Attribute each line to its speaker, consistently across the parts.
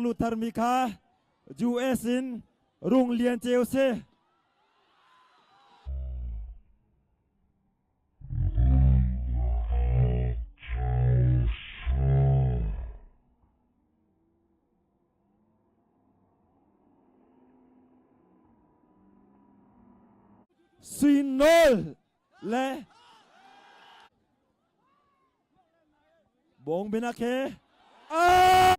Speaker 1: rak lut tharmi kha US in Rung Lian Ceu si. Sui Nawl le Bawng binak he ah!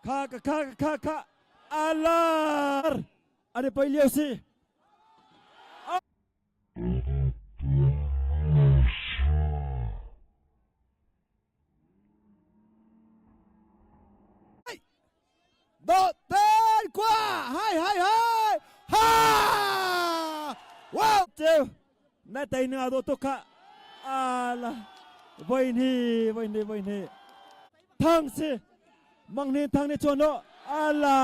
Speaker 1: Kha ka kha ka kha kha alar ane poi lio si.
Speaker 2: Đội tên qua hai hai hai ha wow
Speaker 1: Cheu na tei na do to kha ala voi ni voi ni voi ni thang si mang ni thang ni chuan lo ala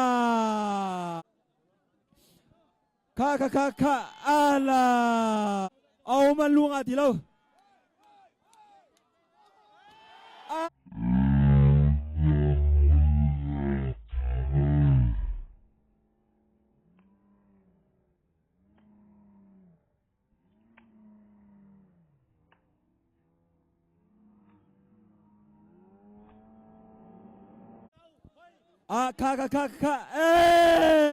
Speaker 1: Kha kha kha kha ala au man luang ah ti lo. Ah kha kha kha kha eh.